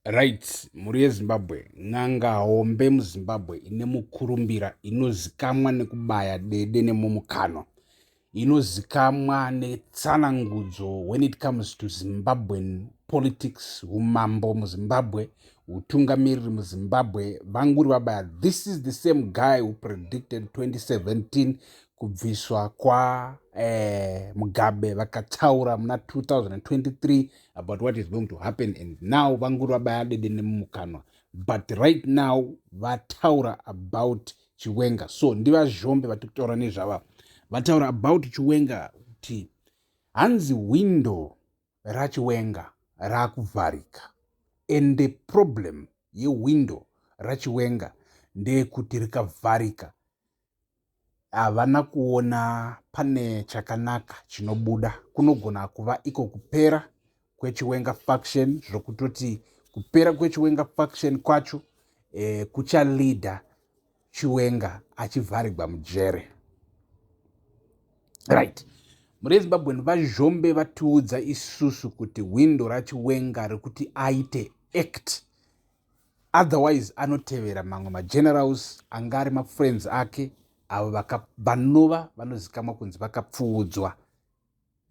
Right, mhuri yeZimbabwe, n'anga hombe muZimbabwe ine mukurumbira, inozikamwa nekubaya dede nemumukanwa, inozikamwa netsanangudzo when it comes to Zimbabwean politics, umambo muZimbabwe, utungamiriri muZimbabwe, vanguri vabaya. This is the same guy who predicted 2017 kubviswa kwa Mugabe, vakataura muna 2023 about what is going to happen, and now vanguri vabaya dede nemumukanwa. But right now vataura about Chiwenga. So ndiVaZhombe vatiri kutaura nezvava. Vataura about Chiwenga kuti hanzi window raChiwenga raakuvharika, and the problem yewindow raChiwenga ndeyekuti rikavharika, havana kuona pane chakanaka chinobuda. Kunogona kuva iko kupera kweChiwenga faction, zvokutoti kupera kweChiwenga faction kwacho kuchaleada Chiwenga achivharigwa mujere. Right, mhuri yeZimbabwe, VaZhombe vatiudza isusu kuti window raChiwenga rekuti aite act, otherwise anotevera mamwe magenerals anga ari mafriends ake, avo vanova vanozikamwa kunzi vakapfuudzwa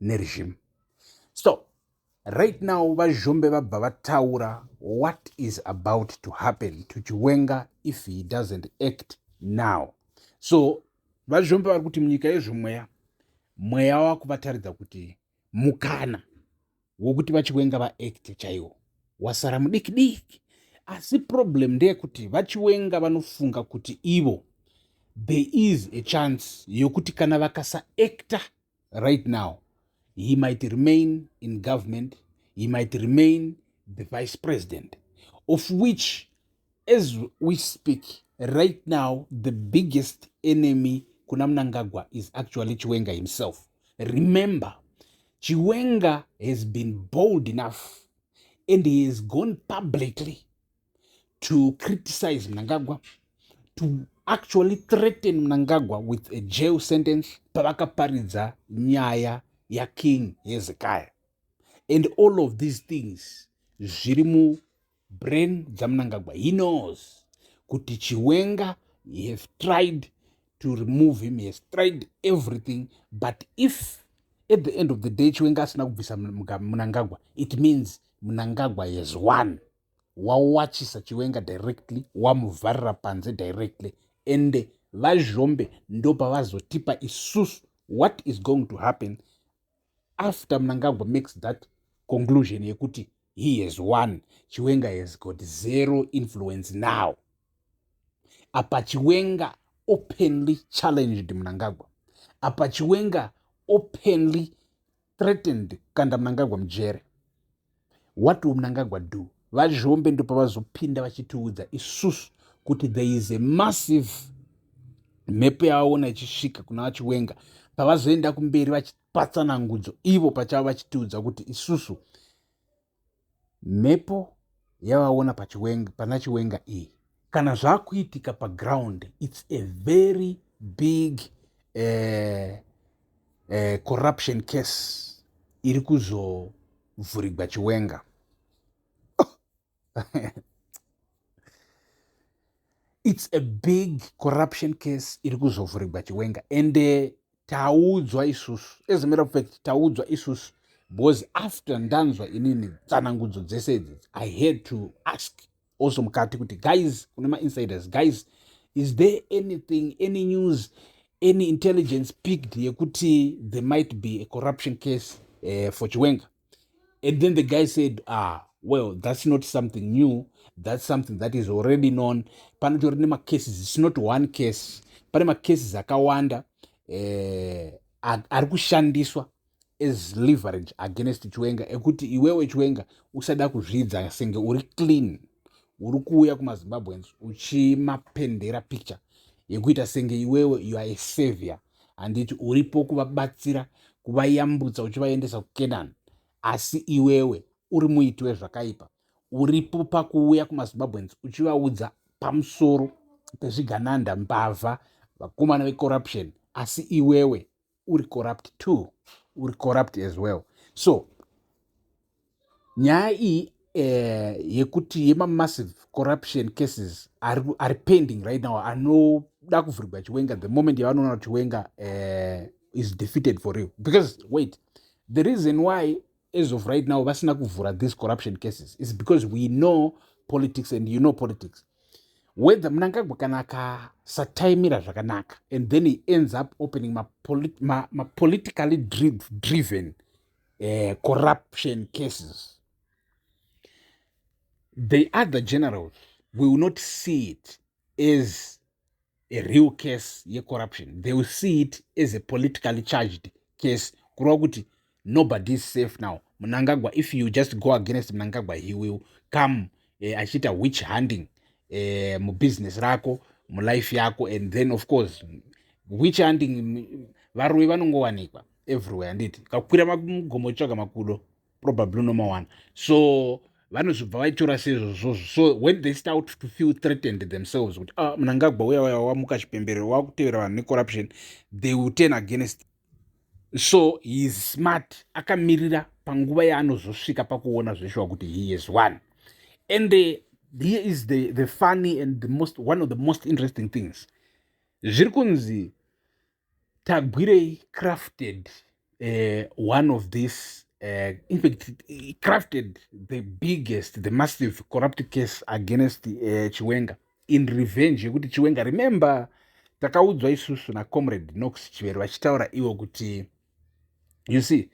neregime. So right now VaZhombe vabva vataura what is about to happen to Chiwenga if he doesn't act now. So VaZhombe vari kuti munyika yezvomweya, mweya wakuvataridza kuti mukana wokuti VaChiwenga vaacte chaiwo wasara mudiki diki. Asi problem ndeyekuti VaChiwenga vanofunga kuti ivo there is a chance yokuti kana vakasaacta right now, he might remain in government, he might remain the vice president, of which as we speak right now, the biggest enemy kuna Mnangagwa is actually Chiwenga himself. Remember, Chiwenga has been bold enough and he has gone publicly to criticize Mnangagwa, to actually threaten Mnangagwa with a jail sentence pavakaparidza nyaya yaKing Hezekiah. And all of these things zviri mubrain dzaMnangagwa. He knows kuti Chiwenga, he have tried to remove him, he has tried everything, but if at the end of the day Chiwenga asina kubvisa Mnangagwa, it means Mnangagwa has won. Wawachisa Chiwenga directly, wamuvharira panze directly. Ende VaZhombe ndopavazotipa isusu what is going to happen after Mnangagwa makes that conclusion yekuti he has won, Chiwenga has got zero influence now. Apa Chiwenga openly challenged Mnangagwa, apa Chiwenga openly threatened kanda Mnangagwa mujere. What will Mnangagwa do? VaZhombe ndopavazopinda vachitiudza isusu kuti there is a massive mhepo yavaona ichisvika kuna VaChiwenga. Pavazoenda kumberi vachipatsanangudzo ivo pachavo, vachitiudza kuti isusu mhepo yavaona pana Chiwenga iyi, kana zvaakuitika paground, it's a very big corruption case iri kuzovhurigwa Chiwenga. It's a big corruption case iri kuzovhurigwa Chiwenga. Ende taudzwa isusu, as a matter of fact, taudzwa isusu, because after ndanzwa inini tsanangudzo dzese idzi, I had to ask also mukati kuti, guys, kune mainsiders, guys, is there anything, any news, any intelligence picked yekuti there might be a corruption case for Chiwenga? And then the guy said, "Ah, well, that's not something new, that's something that is already known. Panotori nemacases, it's not one case, pane macases akawanda ari kushandiswa as leverage against Chiwenga, ekuti iwewe Chiwenga usada kuzvidza senge uri clean, uri kuuya kumaZimbabweans uchimapendera picture yekuita senge iwewe you are a savior, handiti uripo kuvabatsira, kuvayambutsa uchivaendesa kuKenani, asi iwewe uri muiti wezvakaipa, uripo pakuuya kumaZimbabweans uchivaudza pamusoro pezvigananda, mbavha, vakomana vecorruption, asi iwewe uri corrupt too, uri corrupt as well." So nyaya iyi Yekuti yemamassive corruption cases ari pending right now, anoda kuvhurigwa Chiwenga the moment yavanoona kuti Chiwenga is defeated for real. Because wait, the reason why as of right now vasina kuvhura these corruption cases is because we know politics and you know politics, whether Mnangagwa kana akasataimira zvakanaka and then he ends up opening mapolitically ma driven corruption cases, the other generals will not see it as a real case yecorruption. They will see it as a politically charged case, kureva kuti nobody is safe now. Mnangagwa, if you just go against Mnangagwa, he will come achiita witch hunting mubusiness rako, mulife yako. And then of course witch hunting, varoi vanongowanikwa everywhere, handiti? Kakwira mugomo uchitsvaga makudo, probably unomawana. So vanozobva vaitora seizvozvozvo. So when they start to feel threatened themselves kuti, ah, Mnangagwa uya uya wamuka chipemberero, wakutevera vanhu necorruption, they will turn against. So he is smart, akamirira panguva yaanozosvika pakuona zveshuwa kuti he is one. And here is the funny and the most one of the most interesting things. Zviri kunzi Tagwirei crafted one of this, in fact he crafted the biggest, the massive corrupt case against Chiwenga in revenge yekuti Chiwenga, remember, takaudzwa isusu nacomrade Knox Chivero vachitaura ivo kuti, you see,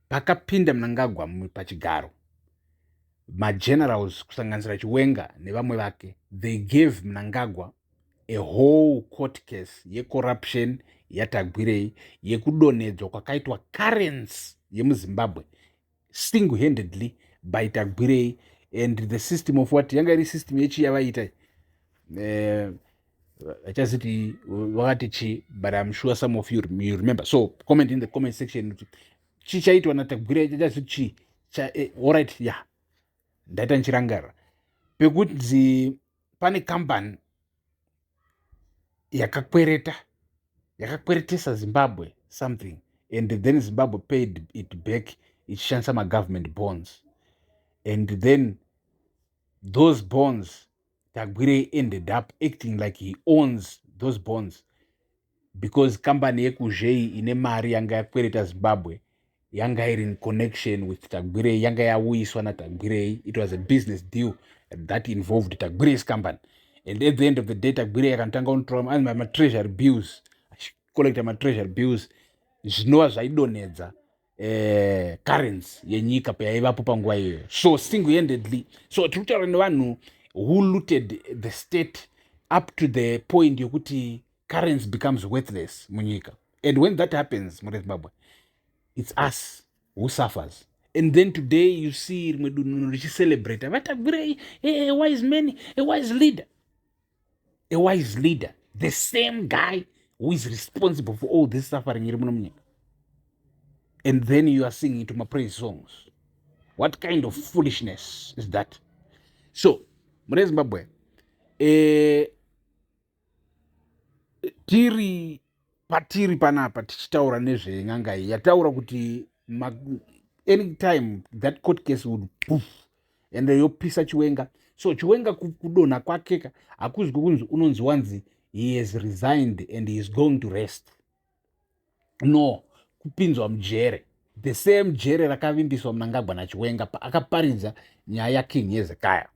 pakapinda Mnangagwa pachigaro, magenerals kusanganisira Chiwenga nevamwe vake, they gave Mnangagwa a whole court case yecorruption yaTagwirei, yekudonhedzwa kwakaitwa currency yemuZimbabwe single handedly by Tagwirei and the system of what yanga iri system yechi yavaita, vachaziti vakati chi, but I'm sure some of you remember, so comment in the comment section kuti chi chaitwa naTagwirei chachaziti chi. Alright, yeah, ndaita ndichirangarira pekuti pane kambani yakakwereta, yakakweretesa Zimbabwe something, and then Zimbabwe paid it back ichishandisa magovernment bonds. And then those bonds, Tagwirei ended up acting like he owns those bonds because kambani yekuzhei ine mari yanga yakwereta Zimbabwe yanga iri in connection with Tagwirei, yanga yauyiswa naTagwirei. It was a business deal that involved Tagwirei's company. And at the end of the day, Tagwirei akandotanga kunotora matreasury bills, achicollecta matreasury bills, zvinova zvaidonhedza currency yenyika payaivapo panguva iyoyo. So single handedly, so tiri kutaura nevanhu who looted the state up to the point yokuti currency becomes worthless munyika. And when that happens mureZimbabwe, it's us who suffers. And then today you see rimwe dunhu richicelebrata vaTagwirei, a wise man, a wise leader, a wise leader, the same guy who is responsible for all this suffering iri muno munyika. And then you are singing to mapraise songs. What kind of foolishness is that? So mune Zimbabwe, tiri patiri panapa tichitaura nezven'anga iyi yataura kuti anytime that court case would poof and yopisa Chiwenga. So Chiwenga kudonha kwakeka hakuzi kwekunzi unonzi wanzi he has resigned and he is going to rest. No, kupinzwa mujere, the same jere rakavimbiswa Mnangagwa naChiwenga paakaparidza nyaya yaKing Hezekiah.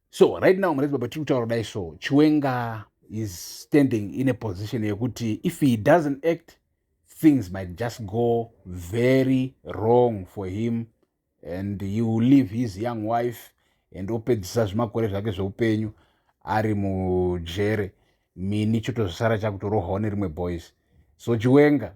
So right now mune Zimbabwe tiri kutaura kudai, so Chiwenga is standing in a position yekuti if he doesn't act, things might just go very wrong for him and he will leave his young wife and opedzisa zvimakore zvake zveupenyu ari mujere. Mini chotozosara chakutorohwawo nerimwe boys. So Chiwenga,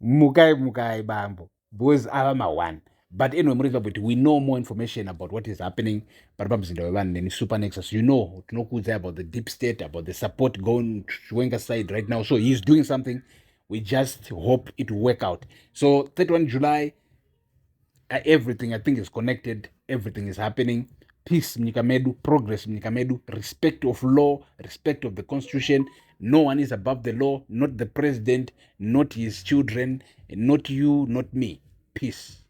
mukai, mukai bambo, because ava ma1. But anyway, muri Zimbabwe, we know more information about what is happening pari pamuzinda wevanhu neni Super Nexus. You know, tinokuudzai about the deep state, about the support going to Chiwenga side right now. So he's doing something. We just hope it will work out. So 31 July, everything I think is connected, everything is happening. Peace munyika medu, progress munyika medu, respect of law, respect of the constitution. No one is above the law, not the president, not his children, not you, not me. Peace.